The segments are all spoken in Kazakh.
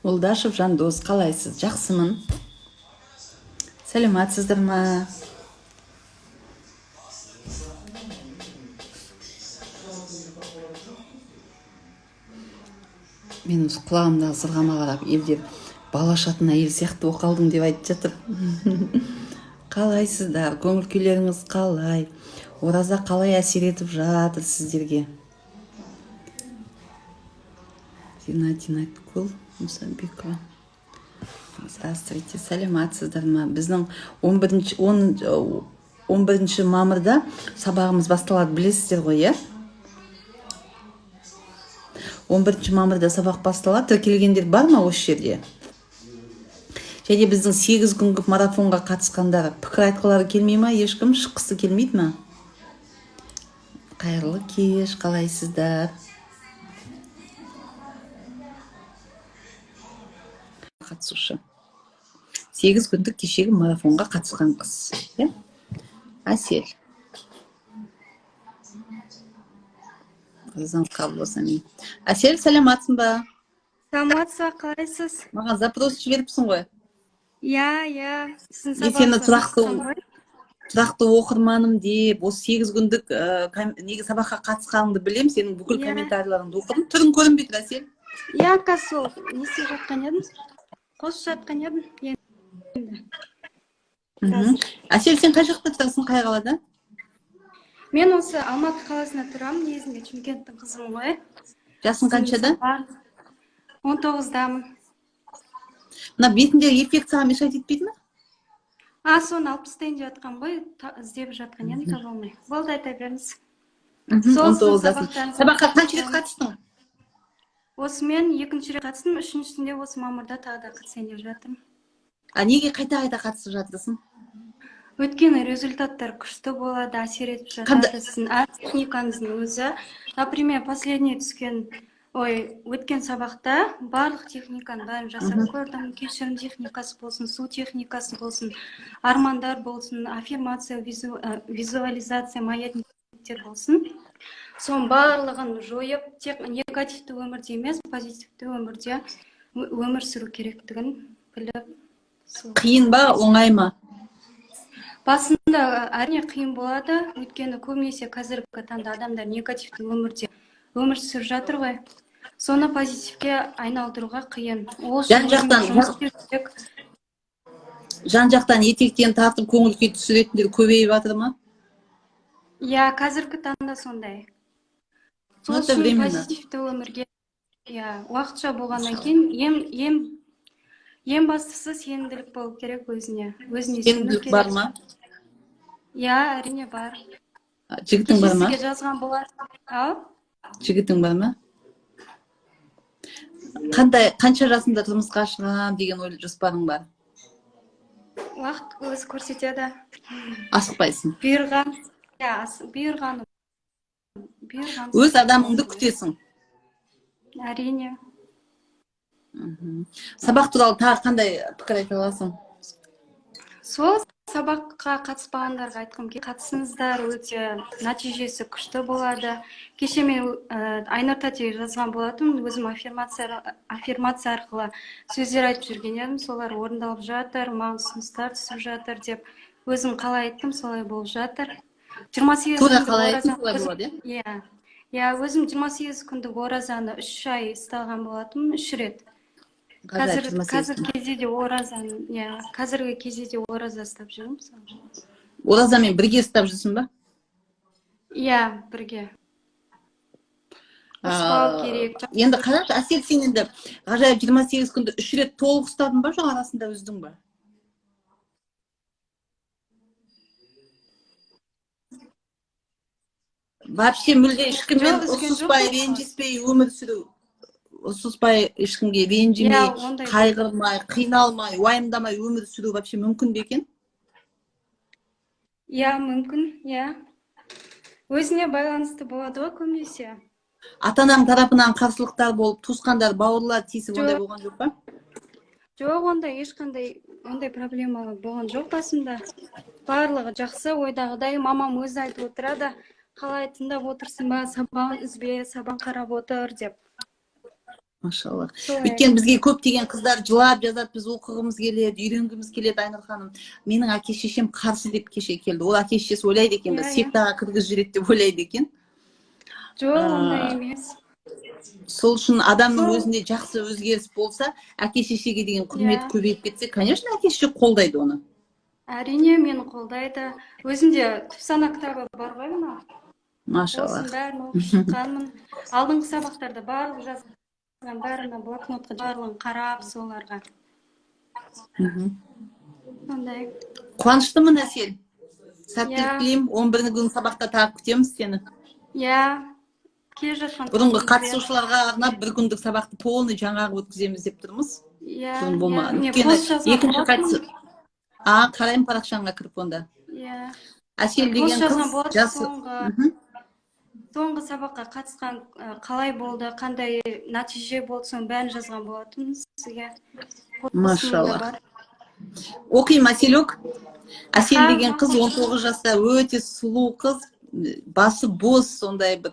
Молдашев Жандос, қалайсыз? Жақсымын. Сәлеметсіздер ма? Мен осы құлағымдағы сырғама қарап, елдер бала ашатын әйел сияқты болып қалдың деп айтып жатыр. Қалайсыздар? Көңіл күйлеріңіз қалай? Ораза қалай әсер етіп жатыр сіздерге? Дина Динаткул Мұсабекова. Здравствуйте, сәлеметсіздер ма? Біздің 11 11 мамырда сабағымыз басталады, білесіздер ғой, иә? 11 мамырда сабақ басталады. Тіркелгендер бар ма осы жерде? Және біздің 8 күнгі марафонға қатысқандар пікір айтқылары келмей ма? Ешкім шыққысы келмейді ма? Қайырлы кеш, қалайсыздар? Қатысушы. 8 күндік кешегі марафонға қатысқан қыз, иә? Әсел. Оразаңыз қабыл болсын, әмин. Әсел, сәлеметсің ба? Саламатсыз ба, қалайсыз? Маған запрос жіберіпсің ғой. Иә, сіздің Мен сені сабағыңызға тұрақты қатысқанмын ғой. тұрақты оқырманым деп, осы 8 күндік неге сабаққа қатысқаныңды білем, сенің бүкіл комментарийлеріңді оқыдым. Түрің көрінбей тұр, Әсел. Иә, қазір сол не істеп жатқан едім, қосып жатқан едім енді. Қазір. Әсел, сен қай жақта тұрасың, қай қалада? Мен осы Алматы қаласында тұрамын, негізінде Шымкенттің қызымын ғой. Жасың қаншада? 19-дамын. Мына бетіндегі эффект саған мешать етпейді ме? А, соны алып тастайын деп жатқанмын ғой, іздеп жатқан едім, таба алмай. Болды, айта беріңіз. Сол Он сіздің тоғыздасың. сабақтарыңызға Сабаққа қанша рет қатысқанмын. қатыстың? Осымен екінші рет қатыстым, үшіншісінде осы мамырда тағы да қатысайын деп жатырмын. А неге қайта-қайта қатысып жатырсың? Өйткені результаттар күшті болады, әсер етіп Қандай? жатады. Сіздің әр техникаңыздың өзі. Например, последний түскен, ой, өткен сабақта барлық техниканың бәрін жасап көрдім. Кешірім техникасы болсын, су техникасы болсын, армандар болсын, аффирмация, визуализация, маятниктер болсын. Соның барлығын жойып, тек негативті өмірде емес, позитивті өмірде өмір сүру керектігін біліп, сол. Қиын ба, оңай ма? Басында әрине қиын болады, өйткені көбінесе қазіргі таңда адамдар негативті өмірде өмір сүріп жатыр ғой. Соны позитивке айналдыруға қиын. Ол үшін Жан жақтан жұмыс істеу керек. Жан жақтан етектен тартып көңіл күй түсіретіндер көбейіп жатыр ма? Иә, қазіргі таңда сондай. Сол Ну, это үшін временно. позитивті өмірге, иә, уақытша болғаннан кейін ең бастысы сенімділік болу керек өзіне. Өзіне сену Сенімділік керек. бар ма? Иә, әрине бар. Жігітің бар Кеше ма? сізге жазған болатын. Ау? Жігітің бар ма? Қандай, қанша жасында тұрмысқа шығамын деген ой жоспарың бар? Уақыт өзі көрсетеді. Асықпайсың. Бұйырған, иә, бұйырғаны. Бұйырған. Өз адамыңды күтесің. Әрине. Сабақ туралы тағы қандай пікір айта аласың? Сол сабаққа қатыспағандарға айтқым келеді. Қатысыңыздар, өте нәтижесі күшті болады. Кеше мен Айнұр тәтеге жазған болатынмын, өзім аффирмация арқылы сөздер айтып жүрген едім, солар орындалып жатыр, маған ұсыныстар түсіп жатыр деп. Өзім қалай айттым, солай болып жатыр. 28 Тура күндік қалай айттың, оразаны солай өзім болады, иә? Иә. Иә, өзім 28 күндік оразаны 3 ай ұстаған болатынмын, 3 рет. Ғажайып, Қазір 28 қазір күн. кезде де оразаны, иә, қазіргі кезде де ораза ұстап жүрмін мысалы. Оразамен бірге ұстап жүрсің ба? Иә, бірге. Ұрыспау керек. Енді қарашы, Әсел, сен енді ғажайып 28 күнді 3 рет толық ұстадың ба, жоқ арасында үздің ба? Вообще мүлде ешкіммен Жоқ, үзген ұрсыспай, жоқпын. ренжіспей өмір сүру, ұрсыспай, ешкімге ренжімей, Иә, ондай. қайғырмай, қиналмай, уайымдамай өмір сүру вообще мүмкін бе екен? Иә, мүмкін, иә. Өзіне байланысты болады ғой көбінесе. Ата-анаң тарапынан қарсылықтар болып, туысқандар, бауырлар тиісіп ондай Жоқ. болған жоқ па? Жоқ, ондай ешқандай ондай проблема болған жоқ басымда. Барлығы жақсы, ойдағыдай. Мамам өзі айтып отырады, қалай тыңдап отырсың ба, сабағын үзбе, сабағын қарап отыр деп. Машаллах. Солай. Өйткені бізге көптеген қыздар жылап жазады, біз оқығымыз келеді, үйренгіміз келеді. Айнұр ханым, менің әке шешем қарсы деп кеше келді. Ол әке шешесі ойлайды екен, біз Иә, иә. сектаға кіргізіп жібереді деп ойлайды екен. Жоқ, ондай емес. Сол үшін адамның Сол- өзінде жақсы өзгеріс болса, әке шешеге деген құрмет Иә. көбейіп кетсе, конечно, әке шеше қолдайды оны. Әрине, мені қолдайды. Өзімде түпсана кітабы бар ғой мына. Машаллах. Осының бәрін оқып шыққанмын. Алдыңғы сабақтарда барлық жазған, бәрін блокнотқа барлығын қарап соларға. Сондай. Қуаныштымын, Әсел. Сәттілік Иә. тілеймін. 11 күні сабақта тағы күтеміз сені. Иә. Келе жатқан Бұрынғы қызымызбен. қатысушыларға арнап бір күндік сабақты полный жаңағы өткіземіз деп тұрмыз. Иә, Бүгін болмаған. иә. Мен Өйткені пост жазған екінші болатынмын. қатысы. А, қараймын парақшаңа кіріп онда. Иә. Әсел Пост деген жазған қыз болатын жасы. Соңғы сабаққа қатысқан, қалай болды, қандай нәтиже болды, соның бәрін жазған болатынмын сізге. Постымда Машаллах. бар. Оқимын, Әселек. Әсел Аха. деген қыз 19 жаста, өте сұлу қыз, басы бос, сондай бір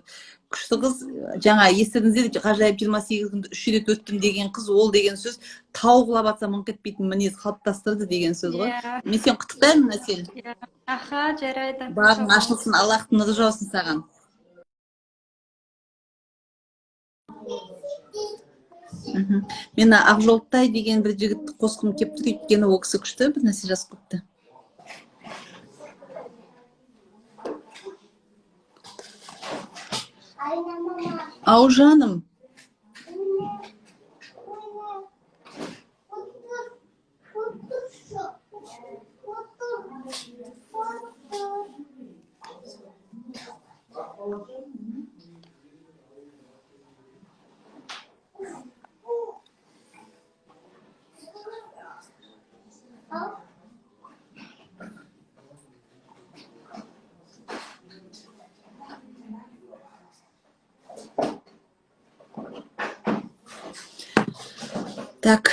күшті қыз. Жаңа естідіңіздер, ғажайып 28 күнді 3 рет өттім деген қыз, ол деген сөз тау құлап атса мыңқ етпейтін мінез қалыптастырды деген сөз ғой. Иә. Мен сені құттықтаймын, Әсел. Иә. Аха, жарайды. Бағың ашылсын, Аллахтың нұры жаусын саған. Мен Ақжолтай деген бір жігітті қосқым келіп тұр, өйткені ол кісі күшті бір нәрсе жазып қойыпты. Ау, жаным. Так,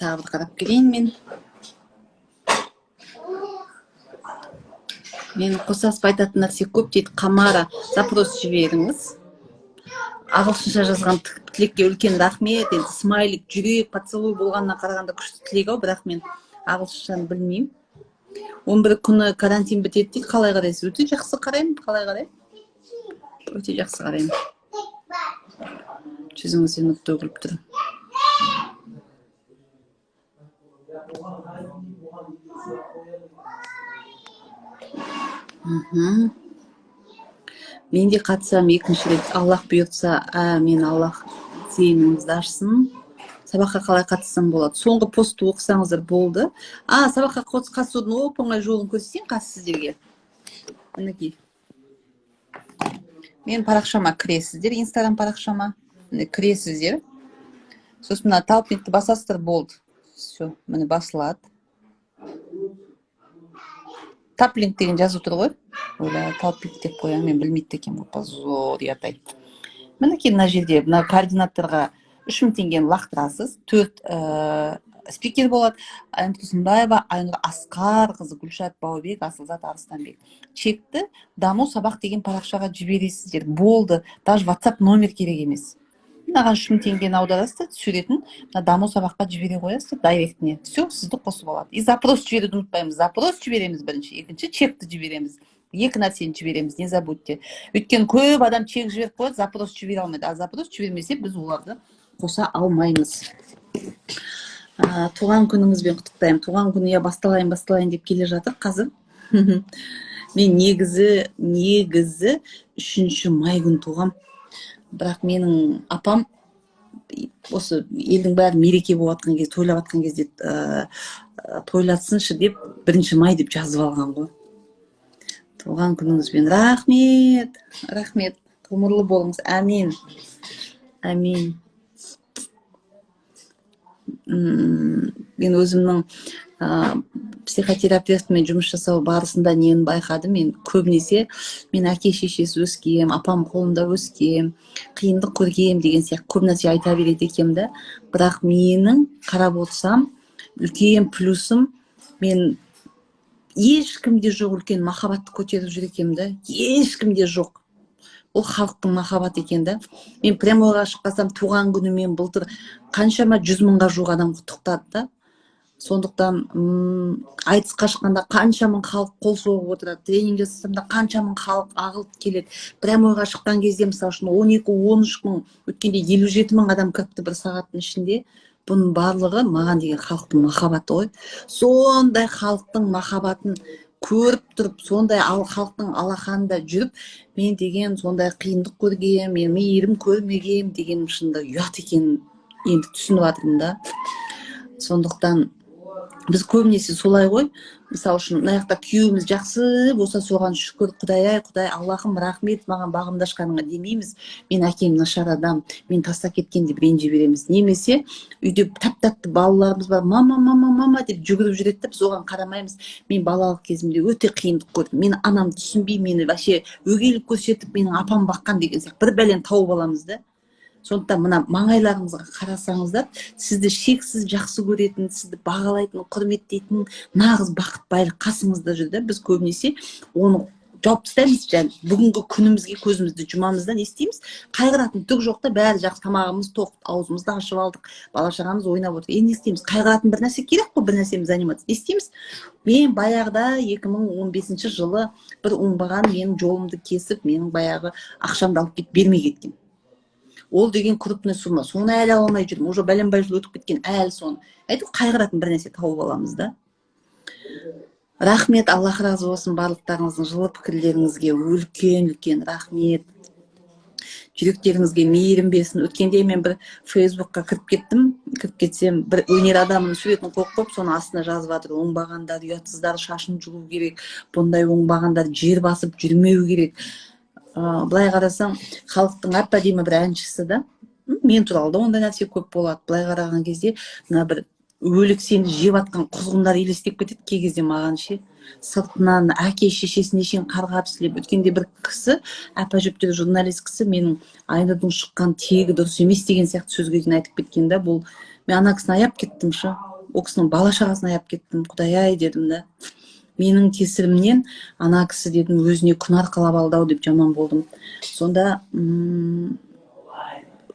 тағы бір қарап келейін мен. Мен қосасып айтатын нәрсе көп дейді Қамара. Запрос жіберіңіз. Ағылшынша жазған тілекке үлкен рахмет. Енді смайлик, жүрек, поцелуй болғанына қарағанда күшті тілек ау, бірақ мен ағылшыншаны білмеймін. 11 күні карантин бітеді дейді. Қалай қарайсыз? Өте жақсы қараймын. Қалай қараймын? Өте жақсы қараймын. Жүзіңізден нұр төгіліп тұр. Мен де қатысамын екінші рет. Аллах бұйыртса, мен Аллах зейініңізді ашсын. Сабаққа қалай қатыссам болады? Соңғы постты оқысаңыздар болды. Сабаққа қатысудың оп-оңай жолын көрсетейін қазір сіздерге. Мінекей. Мен парақшама кіресіздер, Инстаграм парақшама. Міне кіресіздер. Сосын мына талпинтті басасыздар, болды. Все, міне басылады. Таплинк деген жазу тұр ғой. Ойла, талпинт деп қоямын, мен білмейді екенмін ғой, позор, ұят ай. Мінекей мына жерде мына координаттарға 3000 теңгені лақтырасыз. 4 спикер болады. Айнұр Тұрсынбаева, Айнұр Асқарқызы, Гүлшат Баубек, Асылзат Арыстанбек. Чекті даму сабақ деген парақшаға жібересіздер. Болды. Даже WhatsApp номер керек емес. Мынаған 3000 теңгені аударасыз, суретін мына даму сабаққа жібере қоясыз директіне. Все, сізді қосып алады. И запрос жіберуді ұмытпаймыз. Запрос жібереміз бірінші, екінші чекті жібереміз. Екі нәрсені жібереміз, не забудьте. Өйткені көп адам чек жіберіп қояды, запрос жібере алмайды. А запрос жібермесе біз оларды қоса алмаймыз. Туған күніңізбен құттықтаймын. Туған күні я басталайын, басталайын деп келе жатыр қазір. Мен негізі 3 май күні туғам. Бірақ менің апам осы елдің бәрі мереке болып жатқан кезде, тойлап жатқан кезде, тойлатсыншы деп 1 май деп жазып алған ғой. Туған күніңізбен рахмет, рахмет. Ғұмырлы болыңыз. Әмин. Әмин. Мен өзімнің, психотерапевтмен жұмыс жасау барысында нені байқадым? Мен көбінесе мен әке шешесі өскем, апам қолында өскем, қиындық көргем деген сияқты көп нәрсе айта береді екенмін да. Бірақ менің қарап отырсам, үлкен плюсым, мен ешкімде жоқ үлкен махаббатты көтеріп жүр екенмін да. Ешкімде жоқ. Ол халықтың махаббаты екен да. Мен прямойға шыққасам, туған күнімен былтыр қаншама 100 мыңға жуық адам құттықтады да. Сондықтан айтысқа шыққанда қанша мың халық қол соғып отырады, тренинг жасасам да қанша мың халық ағылып келеді. Прямойға шыққан кезде, мысалы үшін, 12-13 мың, өткенде 57 мың адам кіріпті бір сағаттың ішінде. Бұның барлығы маған деген халықтың махаббаты ғой. Сондай халықтың махаббатын көріп тұрып, сондай ал халықтың алақанында жүріп, мен деген сондай қиындық көргем, мен мейірім көрмегем дегенім шынында ұят екенін енді түсініп жатырмын да. Сондықтан біз көбінесе солай ғой. Мысалы үшін, мына жақта күйеуіміз жақсы болса, соған шүкір, құдай ай, құдай, Аллахым, рахмет маған бағымды ашқаныңа демейміз. Мен әкем нашар адам, мен тастап кеткен деп ренжи береміз. Немесе үйде тәп тәтті балаларымыз бар, мама, мама, мама деп жүгіріп жүреді да, біз оған қарамаймыз. Мен балалық кезімде өте қиындық көрдім, мені анам түсінбей, мені вообще өгейлік көрсетіп, менің апам баққан деген сияқты бір бәлені тауып аламыз да. Сондықтан мына маңайларыңызға қарасаңыздар, сізді шексіз жақсы көретін, сізді бағалайтын, құрметтейтін нағыз бақыт, байлық қасыңызда жүр да. Біз көбінесе оны жауып тастаймыз және бүгінгі күнімізге көзімізді жұмамыз да, не істейміз? Қайғыратын түк жоқ та, бәрі жақсы, тамағымыз тоқ, аузымызды ашып алдық, бала шағамыз ойнап отыр. Енді не істейміз? Қайғыратын бір нәрсе керек қой, бір нәрсемен заниматься. Не істейміз? Мен баяғыда 2015 жылы бір оңбаған менің жолымды кесіп, менің баяғы ақшамды алып кетіп, бермей кеткен. Ол деген крупный сумма, соны әлі ала алмай жүрмін, уже бәленбай жыл өтіп кеткен, әлі соны әйтеуір қайғыратын бір нәрсе тауып аламыз да. Рахмет, Аллах разы болсын барлықтарыңыздың жылы пікірлеріңізге, үлкен үлкен рахмет, жүректеріңізге мейірім берсін. Өткенде мен бір Фейсбукқа кіріп кеттім. Кіріп кетсем, бір өнер адамының суретін қойып қойып, соның астына жазып жатыр: оңбағандар, ұятсыздар, шашын жұлу керек, бұндай оңбағандар жер басып жүрмеу керек. Былай қарасаң, халықтың әп әдемі бір әншісі да. Мен туралы да ондай нәрсе көп болады. Былай қараған кезде, мына бір өліксені жеп жатқан құзғындар елестеп кетеді кей кезде маған ше, сыртынан әке шешесіне шейін қарғап сілеп. Өткенде бір кісі, апа әжептәуір журналист кісі, менің Айнұрдың шыққан тегі дұрыс емес деген сияқты сөзге дейін айтып кеткен да. Бұл мен ана кісіні аяп кеттім ше, ол кісінің бала шағасын аяп кеттім. Құдай ай дедім да, менің кесірімнен ана кісі, дедім, өзіне күн арқалап алды ау деп жаман болдым. Сонда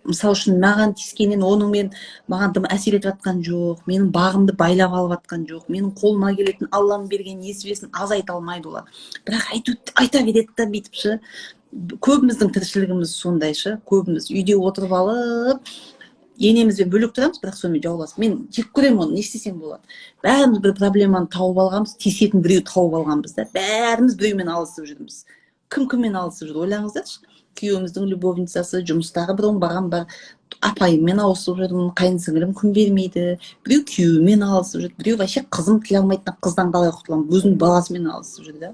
мысалы үшін, маған тиіскеннен оның мен маған дым әсер етіп жатқан жоқ, менің бағымды байлап алып жатқан жоқ, менің қолыма келетін Алланың берген несібесін азайта алмайды олар. Бірақ айту, айта береді да бүйтіп ше. Көбіміздің тіршілігіміз сондай ше. Көбіміз үйде отырып алып, енемізбен бөлек тұрамыз, бірақ сонымен жауласып, мен жек көремін оны, не істесем болады? Бәріміз бір проблеманы тауып алғанбыз, тиісетін біреу тауып алғанбыз да. Бәріміз біреумен алысып жүрміз. Кім кіммен алысып жүр, ойлаңыздаршы: күйеуіміздің любовницасы, жұмыстағы бір оңбаған бар, апайыммен ауысып жүрмін, қайын сіңілім күн бермейді, біреу күйеуімен алысып жүр, біреу вообще қызым тіл алмайтын, қыздан қалай құтыламын, өзінің баласымен алысып жүр да.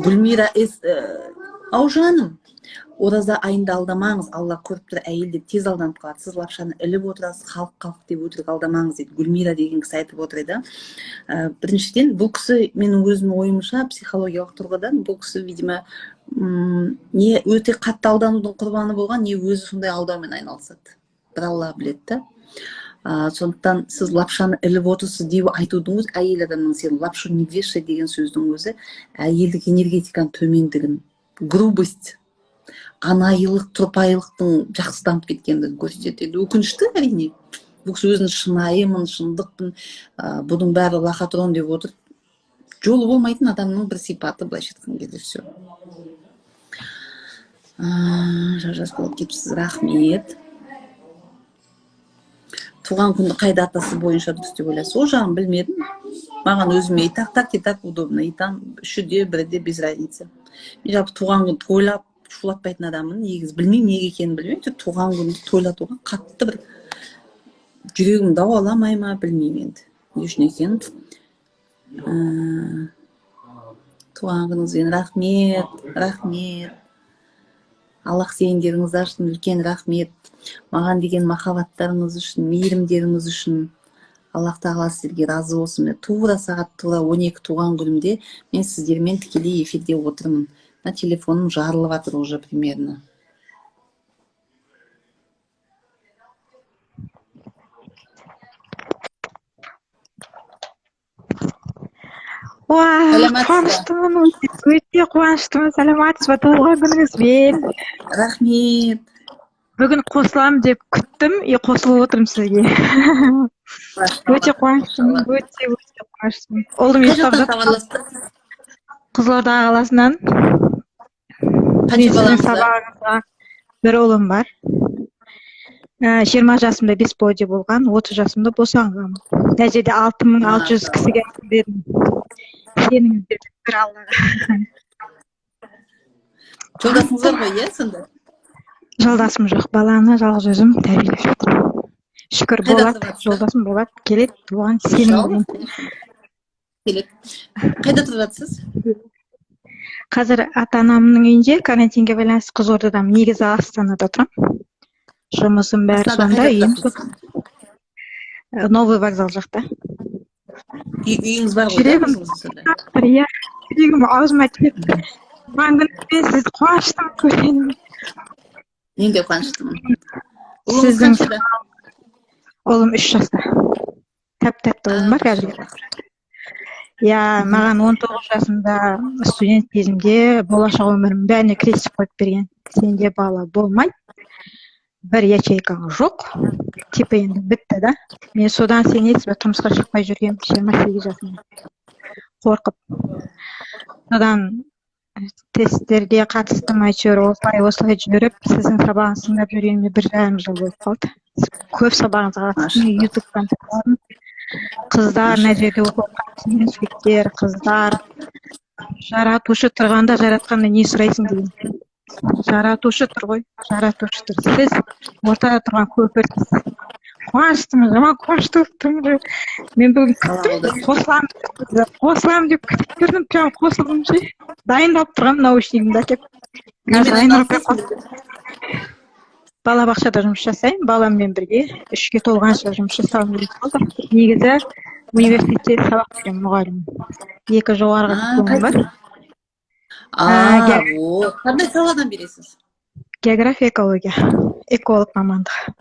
Гүлмира эс ау, жаным, ораза айында алдамаңыз, Алла көріп тұр, әйелдер тез алданып қалады, сіз лапшаны іліп отырасыз, халық, халық деп өтірік алдамаңыз дейді. Гүлмира деген кісі айтып отыр еді. Біріншіден, бұл кісі, менің өзімнің ойымша, психологиялық тұрғыдан бұл кісі, видимо, не өте қатты алданудың құрбаны болған, не өзі сондай алдаумен айналысады, бір Алла біледі да. Сондықтан сіз лапшаны іліп отырсыз деп айтудың өзі, әйел адамның сен лапшу не вешай деген сөздің өзі әйелдік энергетиканың төмендігін, грубость, анайылық, тұрпайылықтың жақсы дамып кеткендігін көрсетеді. Енді өкінішті, әрине, бұл кісі өзін шынайымын, шындықпын, бұның бәрі лохотрон деп отыр. Жолы болмайтын адамның бір сипаты, былайша айтқан кезде. Все, жап жас болып кетіпсіз, рахмет. Туған күнді қай датасы бойынша дұрыс деп ойлайсыз? Ол жағын білмедім. Маған өзіме и так, так, и так удобно, и там үші де, бірі де, без разницы. Мен жалпы туған күн тойлап шулатпайтын адаммын негізі. Білмеймін, неге екенін білмеймін, тек туған күнді тойлатуға қатты бір жүрегім дауаламай ма, білмеймін енді не үшін екенін. Туған күніңізбен, рахмет, рахмет, Аллах зейіндеріңізді ашсын. Үлкен рахмет маған деген махаббаттарыңыз үшін, мейірімдеріңіз үшін. Аллах тағала сіздерге разы болсын. Міне, тура сағат тура 12 туған күнімде мен сіздермен тікелей эфирде отырмын. Мына телефоным жарылып жатыр уже примерно. Уа, Сәлеметсіз бе? Қуаныштымын, өте қуаныштымын. Саламатсыз ба? Туылған күніңізбен! Рахмет. Бүгін қосыламын деп күттім и қосылып отырмын сізге. Өте қуаныштымын, өте өте қуаныштымын. Ұлым Қай ұйықтап жақтан жатыр. хабарластыңыз? Қызылорда қаласынан. Қанша Мен сіздің балаңыз бар? сабағыңызға, бір ұлым бар. 20 жасымда бесплодие болған, 30 жасымда босанғанмын. Мына жерде 6600 кісіге айтып едім, сеніңіздер бір Аллаға. Жолдасыңыз бар ғой, иә, сонда? Жолдасым жоқ, баланы жалғыз өзім тәрбиелеп жатырмын, шүкір. Қайда Болады. тұрасыз? Жолдасым болады, келеді, оған сенімдімін. Келеді. Қайда тұрып жатсыз? Қазір ата анамның үйінде, карантинге байланысты Қызылордадамын. Негізі Астанада тұрамын, жұмысым бәрі Астанада сонда. қайда Үйім тұрасыз? Новый вокзал жақта. Үйіңіз бар ғой, да, Жүрегім өзіңіздің сонда? Иә, жүрегім аузыма келіп, туған күніңізбен сізді, қуаныштымын көргеніме. Мен де қуаныштымын. Ұлыңыз Сіздің қаншада? Ұлым 3 жаста, тәп тәтті ұлым бар қазір. Иә, маған 19 жасымда, студент кезімде болашақ өмірімнің бәріне крестик қойып берген: сенде бала болмайды, бір ячейкаң жоқ, типа енді бітті да. Мен содан, сенесіз бе, тұрмысқа шықпай жүргенмін 28 жасымда, қорқып. Содан тесттерге қатыстым, әйтеуір осылай осылай жүріп, сіздің сабағыңызды тыңдап жүргеніме 1,5 жыл болып қалды. Көп сабағыңызға қатыстым, Ютубтан тыңдадым. Қыздар, мына жерде оқып жатқан жігіттер, қыздар, жаратушы тұрғанда жаратқаннан не сұрайсың деген. Жаратушы тұр ғой, жаратушы тұр. Сіз ортада тұрған көпірсіз. Қуаныштымын, жаман қуанышты болып тұрмын ғой. Мен бүгін күттім, қосыламын, қосыламын деп күтіп тұрдым, прям қосылдым ше. Дайындалып тұрғанмын, наушнигімді әкеліп. Қазір Айнұр апай. Балабақшада жұмыс жасаймын, баламмен бірге 3-ке толғанша жұмыс жасауым керек болды. Негізі университетте сабақ беремін, мұғалім. Екі жоғарғы дипломым бар. А, вот. Қандай саладан бересіз? География, экология. Эколог мамандығы.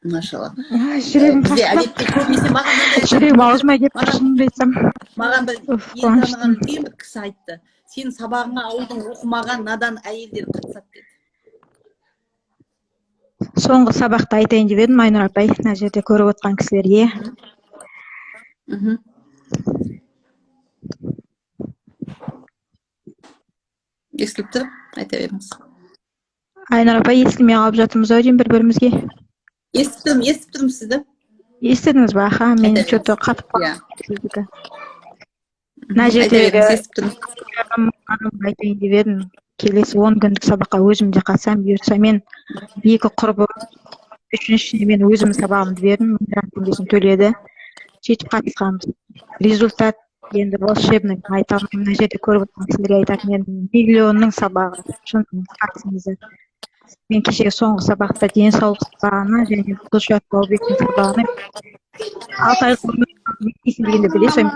Машалла. Жүрегім Бізде тасқылап, әдетте көбінесе маған мынандай жүрегім аузыма келіп тұр, шынымды айтсам. Маған бір Уф, ел таныған қуаныштымын. үлкен бір кісі айтты: сенің сабағыңа ауылдың оқымаған надан әйелдері қатысады деді. Соңғы сабақты айтайын деп едім, Айнұр апай, мына жерде көріп отқан кісілерге. Естіліп тұр, айта беріңіз. Айнұр апай, естілмей қалып жатырмыз ау деймін бір бірімізге. Естіп тұрмын, естіп тұрмын сізді. Естідіңіз ба? Аха, мен Айта че то беріңіз. Қатып Иә. қалдым сіздікі. Мына Айта жердегі беріңіз, естіп тұрмын. айтайын деп едім: келесі 10 күндік сабаққа өзім де қатысамын, бұйыртса. Мен екі құрбым, үшіншісіне мен өзім сабағымды бердім, 1,5 теңгесін төледі, сөйтіп қатысқанбыз. Результат енді волшебный, айта алмаймын. Мына жерде көріп отырған кісілерге айтатын едім, миллионның сабағы, шын, қатысыңыздар. Мен кешегі соңғы сабақта денсаулық сабағына және Гүлшат Баубектің сабағына 6 айлық өмір не істейсің дегенде, білесіз ғой,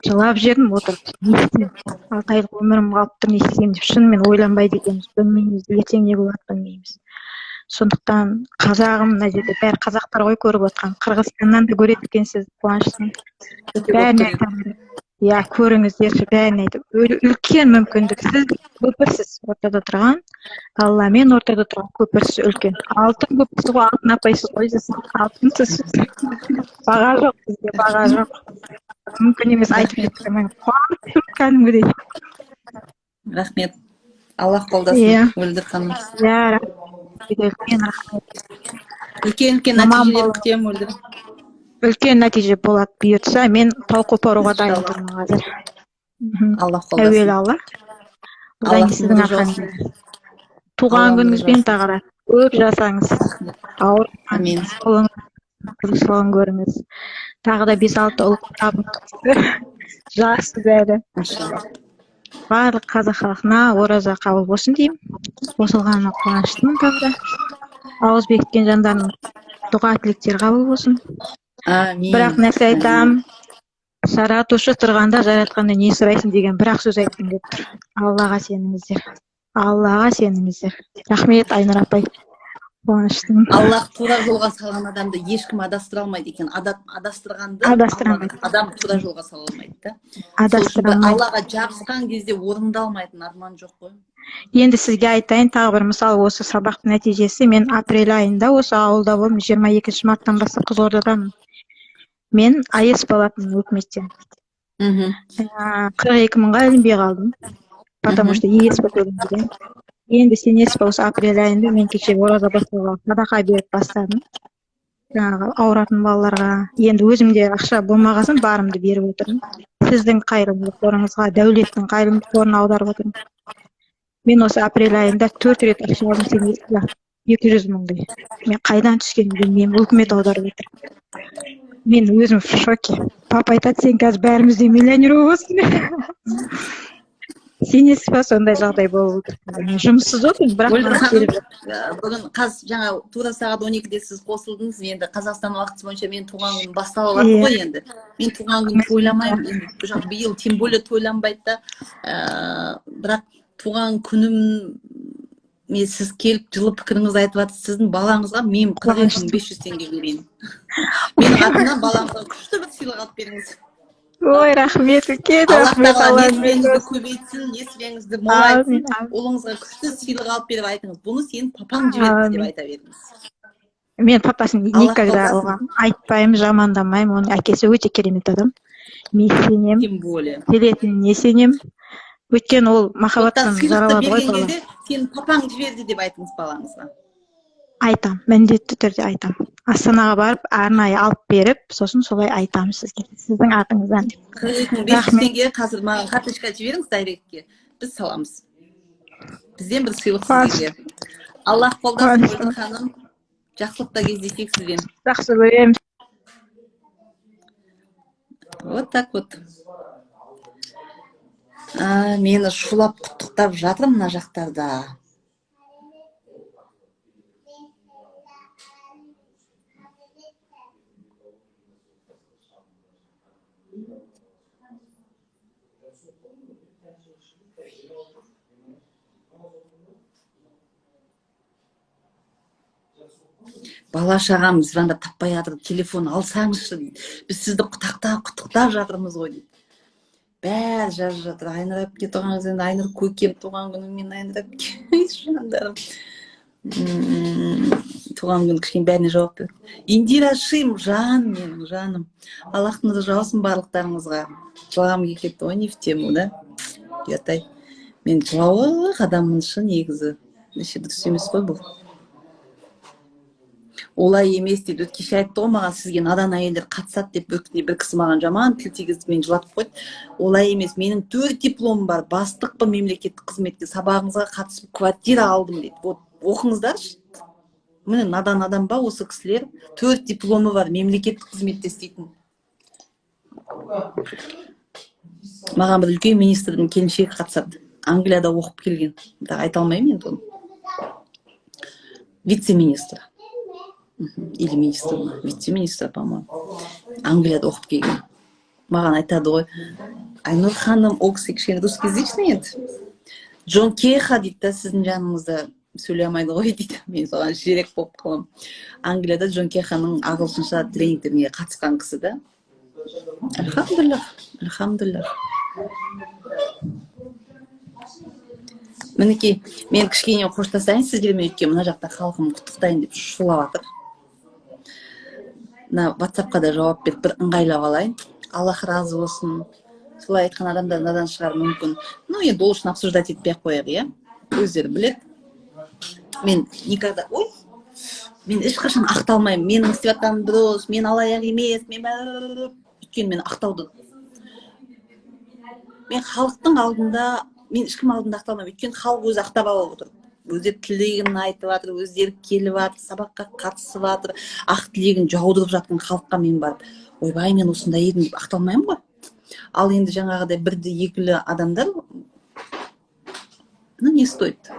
жылап жібердім отырып. Не істеймін, 6 айлық өмірім қалып тұр, не істеймін деп. Шынымен ойланбайды екенбіз, білмейміз, ертең не болады, білмейміз. Сондықтан, қазағым, мына жерде бәрі қазақтар ғой көріп отқан, Қырғызстаннан да көреді екенсіз, қуаныштымын. Бәріне айтамын, иә, көріңіздерші, бәріне айтып, үлкен мүмкіндік. Сіз көпірсіз, ортада тұрған, Алламен ортада тұрған көпірсіз, үлкен алтын көпірсіз ғой, алтын апайсыз ғой сіз, алтынсыз, баға жоқ сізге, баға жоқ, мүмкін емес айтып жеткізе. Қуанып тұрмын кәдімгідей. Рахмет, Аллах қолдасын. Иә. Мөлдір ханым. Иә, үлкен рахмет. Үлкен үлкен Мамам нәтижелер болады. күтемін, Мөлдір. Үлкен нәтиже болады, бұйыртса. Мен тау қопаруға дайын Иншалла. тұрмын қазір. Аллах Әуелі қолдасын. Алла, одан кейін Аллахтың сіздің нұры жаусын. арқаңызда. Туған Алланың нұры күніңізбен жаусын. тағы да, көп жасаңыз, Әмин. ауырмаңыз, көріңіз, тағы да бес алты ұл табыңыз, жассыз әлі. Иншалла. Барлық қазақ халқына ораза қабыл болсын деймін. Қосылғаныма қуаныштымын. Тағы да ауыз бекіткен жандардың дұға тілектері қабыл болсын. Әмин. Бірақ нәрсе айтамын: жаратушы тұрғанда жаратқаннан не сұрайсың деген бір ақ сөз айтқым келіп тұр: Аллаға сеніңіздер, Аллаға сеніңіздер. Рахмет, Айнұр апай. Қуаныштымын. Аллах тура жолға салған адамды ешкім адастыра алмайды екен. Адастырғанды Адастыра алмайды. Адам тура жолға сала алмайды да. Сол үшін бір Адастыра алмайды. Аллаға жабысқан кезде орындалмайтын арман жоқ қой. Енді сізге айтайын тағы бір мысал, осы сабақтың нәтижесі. Мен апрель айында осы ауылда болдым, 22 марттан бастап Қызылордадамын. Мен АЭС алатынмын өкіметтен. 42 мыңға ілінбей қалдым, потому что ЕСП төленбеген. Енді сенесіз бе, осы апрель айында мен кеше ораза бастауға садақа беріп бастадым. Жаңағы ауыратын балаларға. Енді өзімде ақша болмағасын барымды беріп отырмын. Сіздің қайырымдылық қорыңызға, Дәулеттің қайырымдылық қорына аударып отырмын. Мен осы апрель айында 4 рет ақша алдым, сенесіз бе? 200 мыңдай. Мен қайдан түскенін білмеймін, өкімет аударып отыр. Мен өзім в шоке. Папа айтады, сен қазір бәрімізден миллионер боласың. Сенесіз ба, сондай жағдай болып отыр. Мен жұмыссыз отырмын, бірақ Мөлдір маған ханым, келіп жатыр. Бүгін жаңа тура сағат 12-де сіз қосылдыңыз. Енді Қазақстан уақыты бойынша менің туған күнім басталып жатыр ғой енді. Мен туған күн тойламаймын. Енді бұл жақ биыл тем более тойланбайды да. Бірақ туған күнім мен сіз келіп жылы пікіріңізді айтып жатырсыз. Сіздің балаңызға мен қырық екі мың бес жүз теңге берейін. Менің атымнан балаңызға күшті бір сыйлық алып беріңіз. Ой, рахмет, үлкен Аллах рахмет, тағала Алла несібеңізді разы болсын. көбейтсін, несібеңізді молайтсын. Әмин, әмин. Ұлыңызға күшті сыйлық алып беріп айтыңыз. Бұны сенің папаң жіберді деп Әмин. айта беріңіз. Мен папасын Аллах никогда қолдасын. оған айтпаймын, жамандамаймын. Оның әкесі өте керемет адам. Мен сенемін. Тем более. Келетініне сенемін. Өйткені ол махаббаттан Сондықтан сыйлықты жаралады ғой берген бала. кезде сенің папаң жіберді деп айтыңыз балаңызға. Айтам, міндетті түрде айтам. Астанаға барып арнайы алып беріп, сосын солай айтамын сізге. Сіздің атыңыздан деп. Қырық екі мың бес жүз Рахмет. теңге қазір маған карточка жіберіңіз директке. Біз саламыз. Бізден бір сыйлық Қуаныш. сізге. Аллах қолдасын, Қуаныштымын. Мөлдір ханым. Жақсылықта кездесейік сізбен. Жақсы көремін. Вот так вот. Мені шулап құттықтап жатыр мына жақтарда. Бала шағам звондап таппай жатыр, телефон алсаңызшы дейді. Біз сізді құттықтап, құттықтап жатырмыз ғой дейді. Бәрі жазып жатыр. Айнұр әпке туған күніңіз, Айнұр көкем туған күнімен, Айнұр әпке, жандарым. Туған күн кішкене бәріне жауап бер. Индира Шим, жан менің, жаным. Аллахтың нұры жаусын барлықтарыңызға. Жылағым келіп кетті ғой, не в тему, да? Ұят-ай. Мен жылауық адаммын шы негізі. Вообще дұрыс емес қой бұл. Олай емес дейді. Өткеше айтты ғой маған, сізге надан әйелдер қатысады деп бір күнде бір кісі маған жаман тіл тигізді, мені жылатып қойды. Олай емес, менің 4 дипломым бар, бастықпын мемлекеттік қызметте, сабағыңызға қатысып квартира алдым дейді. Вот оқыңыздаршы. Міне надан адам ба осы кісілер? 4 дипломы бар, мемлекеттік қызметте істейтін. Маған бір үлкен министрдің келіншегі қатысады. Англияда оқып келген. Бірақ айта алмаймын енді оны. Вице-министр. Или министр ма? Вице-министр, по-моему. Англияда оқып келген. Маған айтады ғой, Айнұр ханым, ол кісі кішкене русскоязычный еді. Джон Кеха дейді да, сіздің жаныңызда сөйлей алмайды ғой дейді. Мен соған жерек болып қаламын. Англияда Джон Кеханың ағылшынша тренингтеріне қатысқан кісі да. Альхамдулиллах, альхамдулиллах. Мінекей, мен кішкене қоштасайын сіздермен, өйткені мына жақта халқым құттықтайын деп шулап жатыр. Мына WhatsApp-қа да жауап беріп бір ыңғайлап алайын. Аллах разы болсын. Солай айтқан адамдар надан шығар мүмкін. Енді ол үшін обсуждать етпей ақ қояйық, иә? Өздері біледі. Мен никогда, ой, мен ешқашан ақталмаймын. Менің істеп жатқаным дұрыс, мен алаяқ емес, мен бәрі. Өйткені мен ақтауды. Мен халықтың алдында, мен ешкім алдында ақталмаймын. Өйткені халық өзі ақтап алып отыр. Өздері тілегін айтып жатыр, өздері келіп жатыр, сабаққа қатысып жатыр. Ақ тілегін жаудырып жатқан халыққа мен барып, ойбай, мен осындай едім деп ақталмаймын ғой. Ал енді жаңағыдай бірді екілі адамдар, не стоит.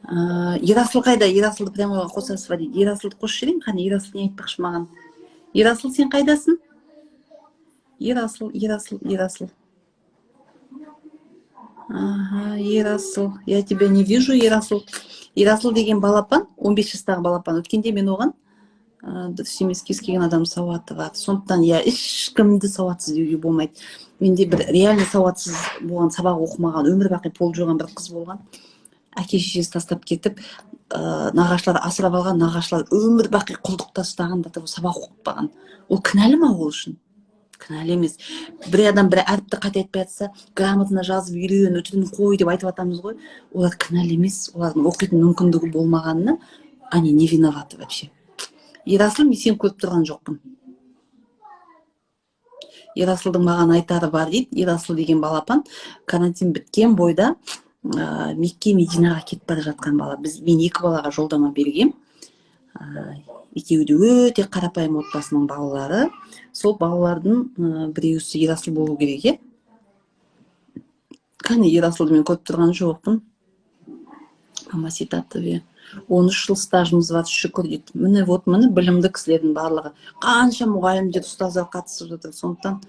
Ерасыл қайда? Ерасылды прямойға қосасыз ба дейді. Ерасылды қосып жіберейін, қане, Ерасыл не айтпақшы маған? Ерасыл, сен қайдасың? Ерасыл, Ерасыл, Ерасыл. Ага, Ерасыл. Я тебя не вижу, Ерасыл. Ерасыл деген балапан, 15 жастағы балапан. Өткенде мен оған дұрыс емес, кез келген адам сауаты бар. Сондықтан, иә, ешкімді сауатсыз деуге болмайды. Менде бір реально сауатсыз болған, сабақ оқымаған, өмір бақи пол жуған бір қыз болған. Әке шешесі тастап кетіп, нағашылар асырап алған, нағашылар өмір бақи құлдықта ұстаған да, сабақ оқытпаған. Ол кінәлі ма ол үшін? Кінәлі емес. Бір адам бір әріпті қате айтпай жатса, грамотно жазып үйрен, үтірін қой деп айтып жатамыз ғой. Олар кінәлі емес, олардың оқитын мүмкіндігі болмағанына они не виноваты вообще. Ерасыл, мен сені көріп тұрған жоқпын. Ерасылдың маған айтары бар дейді. Ерасыл деген балапан карантин біткен бойда Мекке, Мединаға кетіп бара жатқан бала. Мен екі балаға жолдама бергем. Екеуі де өте қарапайым отбасының балалары. Сол балалардың біреусі Ерасыл болу керек, иә. Кәне, Ерасылды мен көріп тұрған жоқпын. Мамасита ТВ. 13 жыл стажымыз бар, шүкір, дейді. Міне, вот, міне, білімді кісілердің барлығы, қанша мұғалімдер, ұстаздар қатысып жатыр. Сондықтан,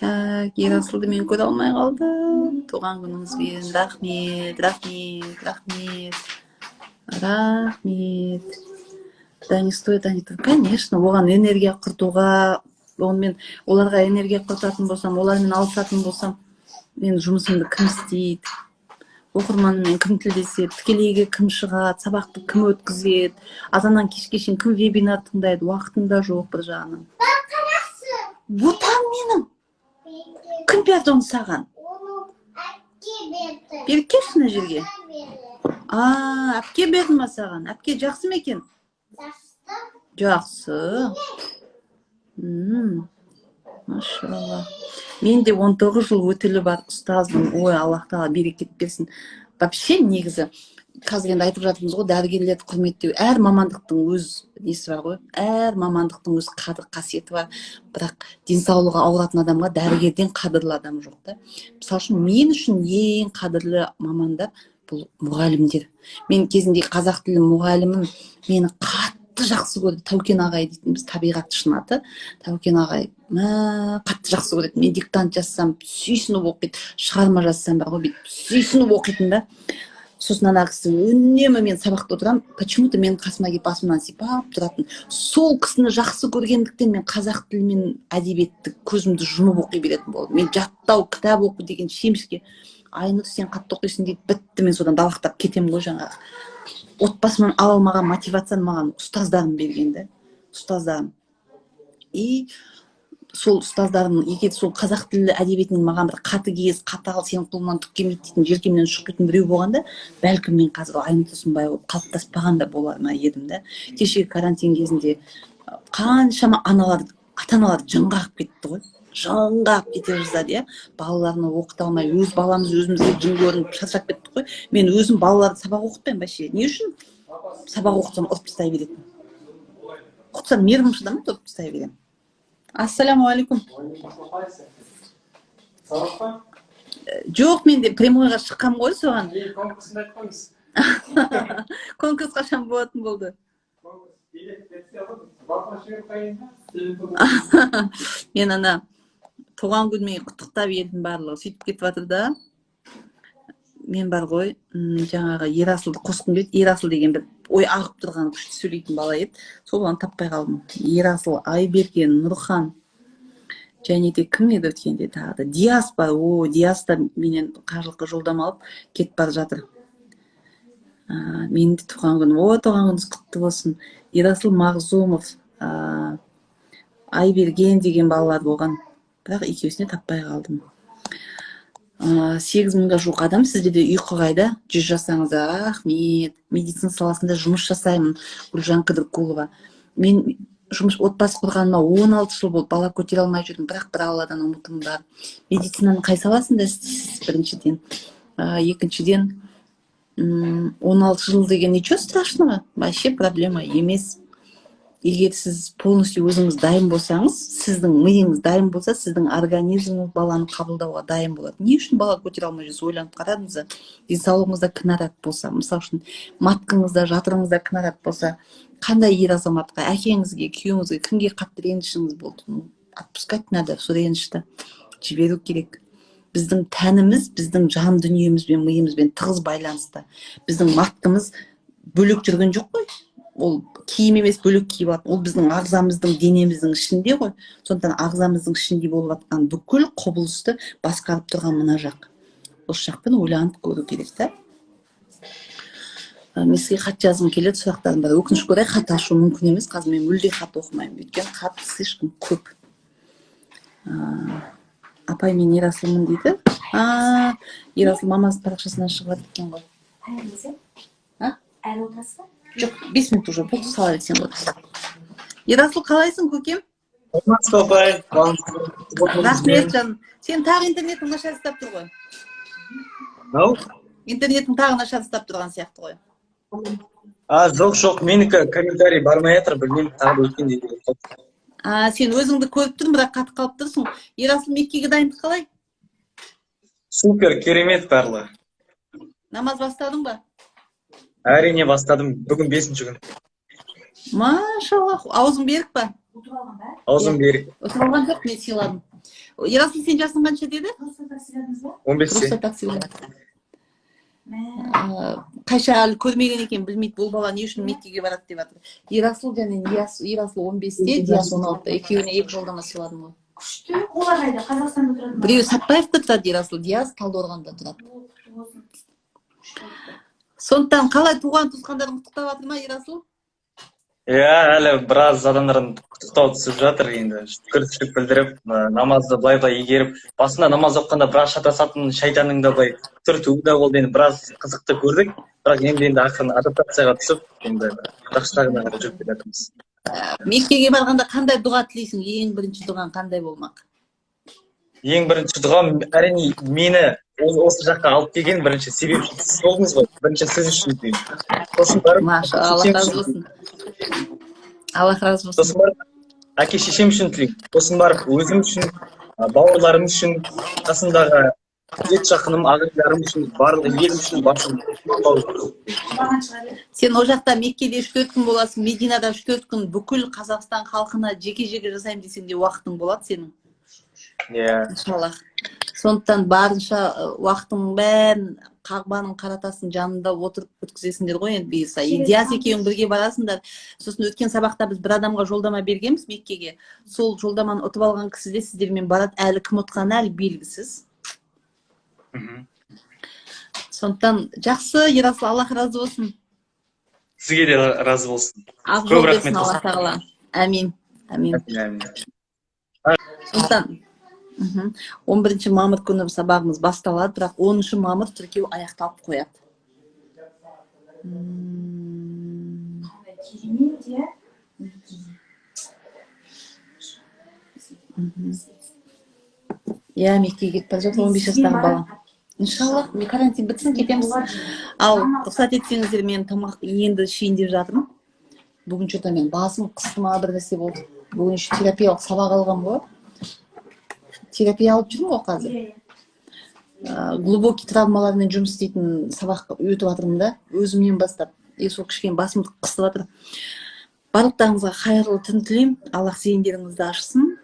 так, Ерасылды мен көре алмай қалдым. Туған күніңізбен! Рахмет, рахмет, рахмет, рахмет. Да, не стоит они, конечно, оған энергия құртуға. Онымен, оларға энергия құртатын болсам, олармен алысатын болсам, мен жұмысымды кім істейді, оқырманыммен кім тілдеседі, тікелейге кім шығады, сабақты кім өткізеді, азаннан кешке шейін кім вебинар тыңдайды? Уақытым да жоқ бір жағынан. Ботам менің, кім берді оны саған? Оны әпке берді. Беріп келші мына жерге. Ана берді. А, әпке берді ма саған? Әпке жақсы ма екен? Жақсы. Жақсы. Машалла. Мен де 19 жыл өтілі бар ұстазбын. Ой, Аллах тағала берекет берсін. Вообще, негізі қазір енді айтып жатырмыз ғой, дәрігерлерді құрметтеу, әр мамандықтың өз несі бар ғой, әр мамандықтың өз қадір қасиеті бар. Бірақ денсаулығы ауыратын адамға дәрігерден қадірлі адам жоқ та. Мысалы үшін, мен үшін ең қадірлі мамандар бұл мұғалімдер. Мен кезінде қазақ тілі мұғалімім мені қатты жақсы көрді, Тәукен ағай дейтінбіз, табиғатшының аты Тәукен ағай. Мә, қатты жақсы көретін. Мен диктант жазсам, сүйсініп оқиды, шығарма жазсам бар ғой, бүйтіп сүйсініп оқитын да. Сосын ана кісі үнемі, мен сабақта отырамын, почему то менің қасыма келіп, басымнан сипап тұратын. Сол кісіні жақсы көргендіктен, мен қазақ тілі мен әдебиетті көзімді жұмып оқи беретін болдым. Мен жаттау, кітап оқу деген шемішке. «Айнұр, сен қатты оқисың», — дейді. Бітті, мен содан далақтап кетемін ғой. Жаңағы отбасымнан ала алмаған мотивацияны маған ұстаздарым берген да, ұстаздарым. И сол ұстаздарым, егер сол қазақ тілі әдебиетінен маған бір қатыгез, қатал, «сенің қолыңнан түк келмейді» дейтін, желкемнен шұқитын біреу болғанда, бәлкім, мен қазір Айнұр Тұрсынбаева болып қалыптаспаған да болар ма едім да. Кешегі карантин кезінде қаншама аналар, ата аналар жын қағып кетті ғой, жын қағып кете жаздады, иә. Балаларына оқыта алмай, өз баламыз өзімізге жын көрініп, шаршап кеттік қой. Мен өзім балаларды сабақ оқытпаймын вообще. Не үшін? Сабақ оқытсам, ұрып тастай беретін. Оқытсам, нервім шыдамайды, ұрып тастай беремін. Ассалаумағалейкум. Сабақ па? Жоқ, мен де прямойға шыққанмын ғой соған. Не, конкурсында айтып қойыңыз. Конкурс қашан болатын болды? Конкурс билет берсе ғой, вопрос жіберіп қояйын ба? Телефон. Мен ана туған күніме құттықтап, елдің барлығы сөйтіп кетіп жатыр да. Мен бар ғой, жаңағы Ерасылды қосқым келді. Ерасыл деген бір ой ағып тұрған, күшті сөйлейтін бала еді. Сол баланы таппай қалдым. Ерасыл, Айберген, Нұрхан және де кім еді өткенде тағы да? Диас бар. О, Диас та менен қажылыққа жолдама алып кетіп бара жатыр. Менің де туған күнім. О, туған күніңіз құтты болсын! Ерасыл Мағзумов, Айберген деген балалар болған, бірақ екеуісіне таппай қалдым. 8000-ға жуық адам. Сізде де ұйқы қайда? 100 жасаңыздар! Рахмет. Медицина саласында жұмыс жасаймын. Гүлжан Қыдырқұлова, мен жұмыс, отбасы құрғаныма 16 жыл болды, бала көтере алмай жүрмін, бірақ бір Алладан үмітім бар. Медицинаның қай саласында істейсіз, біріншіден? Екіншіден, 16 жыл деген ничего страшного, вообще проблема емес. Егер сіз полностью өзіңіз дайын болсаңыз, сіздің миыңыз дайын болса, сіздің организміңіз баланы қабылдауға дайын болады. Не үшін бала көтере алмай жүрсіз, ойланып қарадыңыз ба? Денсаулығыңызда кінәрат болса, мысалы үшін, маткаңызда, жатырыңызда кінәрат болса, қандай ер азаматқа, әкеңізге, күйеуіңізге, кімге қатты ренішіңіз болды? Ну, отпускать надо сол ренішті, жіберу керек. Біздің тәніміз біздің жан дүниемізбен, миымызбен тығыз байланыста. Біздің маткамыз бөлек жүрген жоқ қой, ол киім емес, бөлек киіп алатын. Ол біздің ағзамыздың, денеміздің ішінде ғой. Сондықтан ағзамыздың ішінде болып жатқан бүкіл құбылысты басқарып тұрған мына жақ. Осы жақпен ойланып көру керек та. Мен сізге хат жазғым келеді, сұрақтарым бар. Өкінішке орай, хат ашу мүмкін емес қазір. Мен мүлде хат оқымаймын, өйткені хат слишком көп. Апай, мен Ерасылмын дейді. А, Ерасыл мамасының парақшасынан шығып жатыр екен ғой. А? Әлі отырасыз ба? Жоқ, 5 минут уже болды, сала берсең болады. Ерасыл, қалайсың, көкем? Саламатсыз ба, апай? Рахмет, жаным. Сен тағы интернетің нашар ұстап тұр ғой. Ау? Интернетің тағы нашар ұстап тұрған сияқты ғой. А, жоқ, жоқ, менікі комментарий бармай жатыр, білмеймін, тағы да өткендей келіп қалды. А, сен өзіңді көріп тұрмын, бірақ қатып қалып тұрсың. Ерасыл, Меккеге дайындық қалай? Супер, керемет барлығы. Намаз бастадың ба? Әрине, бастадым, бүгін бесінші күн. Машаллах, аузың берік па? Аузым берік. Ұтып алған жоқ, мен сыйладым. Ерасыл, сен жасың қанша деді? 15-те. Просто так сыйладым. Қайша әлі көрмеген екен, білмейді, бұл бала не үшін Меккеге барады деп жатыр. Ерасыл және Диас. Ерасыл 15-те, Диас 16-да. Екеуіне екі жолдама сыйладым ғой. Күшті. Олар қайда? Қазақстанда тұрады ма? Біреуі Сәтбаевта тұрады Ерасыл, Диас Талдықорғанда тұрады. О, құтты болсын. Сондықтан қалай, туған туысқандарың құттықтап жатыр ма, Ерасыл? Иә, әлі біраз адамдардан құттықтау түсіп жатыр енді. Шүкіршілік білдіріп, намазды былай былай игеріп, басында намаз оқығанда біраз шатасатын, шайтанның да былай түртуі де болды, енді біраз қызықты көрдік. Бірақ енді ақырын адаптацияға түсіп, енді жақсы жағына қарай жүріп келе жатырмыз. Меккеге барғанда қандай дұға тілейсің? Ең бірінші дұғаң қандай болмақ? Ең бірінші дұғам, әрине, мені осы жаққа алып келген бірінші себепші сіз болдыңыз ғой. Бірінші сіз үшін тілеймін. Сосын барып Маша, Аллах шешем разы үшін. болсын, Аллах разы болсын. Сосын барып әке шешем үшін тілеймін. Сосын барып өзім үшін, бауырларым үшін, қасымдағы ет жақыным, ағайындарым үшін, барлық елім үшін, баршам. Сен ол жақта, Меккеде 3-4 күн боласың, Мединада 3-4 күн. Бүкіл Қазақстан халқына жеке жеке жасаймын десең де, уақытың болады сенің. Иә. Иншаллах. Сондықтан барынша уақытыңның бәрін Қағбаның қара тасының жанында отырып өткізесіңдер ғой енді, бұйырса. И Диас екеуің бірге барасыңдар. Сосын өткен сабақта біз бір адамға жолдама бергенбіз Меккеге. Сол жолдаманы ұтып алған кісі де сіздермен барады. Әлі кім ұтқаны әлі белгісіз. Сондықтан жақсы, Ерасыл, Аллах разы болсын. Сізге де разы болсын. Ақ Көп жол рахмет. берсін Алла тағала. Әмин, әмин. Әмин. Сондықтан 11 мамыр күні сабағымыз басталады, бірақ 10 мамыр тіркеу аяқталып қояды. Қандай керемет, иә. Иә, Меккеге кетіп бара жатыр 15 жастағы бала. Иншаллах, мен карантин бітсін, кетеміз. Ал рұқсат етсеңіздер, мен тамақ енді ішейін деп жатырмын. Бүгін че то мен басым қысты ма, бір нәрсе болды. Бүгін еще терапиялық сабақ алғанмын ғой. Терапия алып жүрмін ғой қазір. Иә. Глубокий травмалармен жұмыс істейтін сабақ өтіп жатырмын да, өзімнен бастап. И сол кішкене басымды қысып жатыр. Барлықтарыңызға қайырлы түн тілеймін. Аллах зейіндеріңізді ашсын.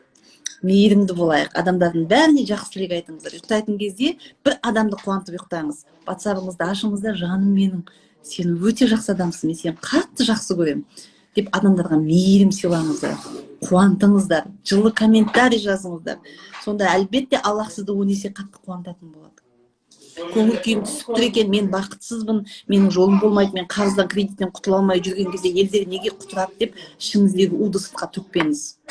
Мейірімді болайық. Адамдардың бәріне жақсы тілек айтыңыздар. Ұйықтайтын кезде бір адамды қуантып ұйықтаңыз. Ватсабыңызды ашыңыз да: «Жаным менің, сен өте жақсы адамсың, мен сені қатты жақсы көремін», – деп адамдарға мейірім сыйлаңыздар, қуантыңыздар, жылы комментарий жазыңыздар. Сонда әлбетте Аллах сізді 10 есе қатты қуантатын болады. Көңіл күйім түсіп тұр екен, мен бақытсызбын, менің жолым болмайды, мен қарыздан, кредиттен құтыла алмай жүрген кезде елдер неге құтырады деп ішіңіздегі уды сыртқа төкпеңіз.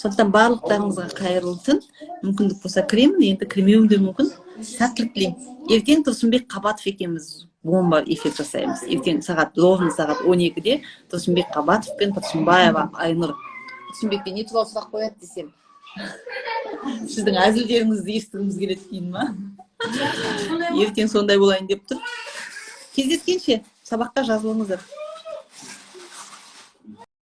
Сондықтан барлықтарыңызға қайырлы түн. Мүмкіндік болса, кіремін, енді кірмеуім де мүмкін. Сәттілік тілеймін. Ертең Тұрсынбек Қабатов екеуміз бомба эфир жасаймыз. Ертең сағат, ровно сағат 12-де Тұрсынбек Қабатов пен Тұрсынбаева Айнұр. Тұрсынбекке не туралы сұрақ қояды десем, сіздің әзілдеріңізді естігіміз келеді дейін ма. Ертең сондай болайын деп тұр. Кездескенше, сабаққа жазылыңыздар.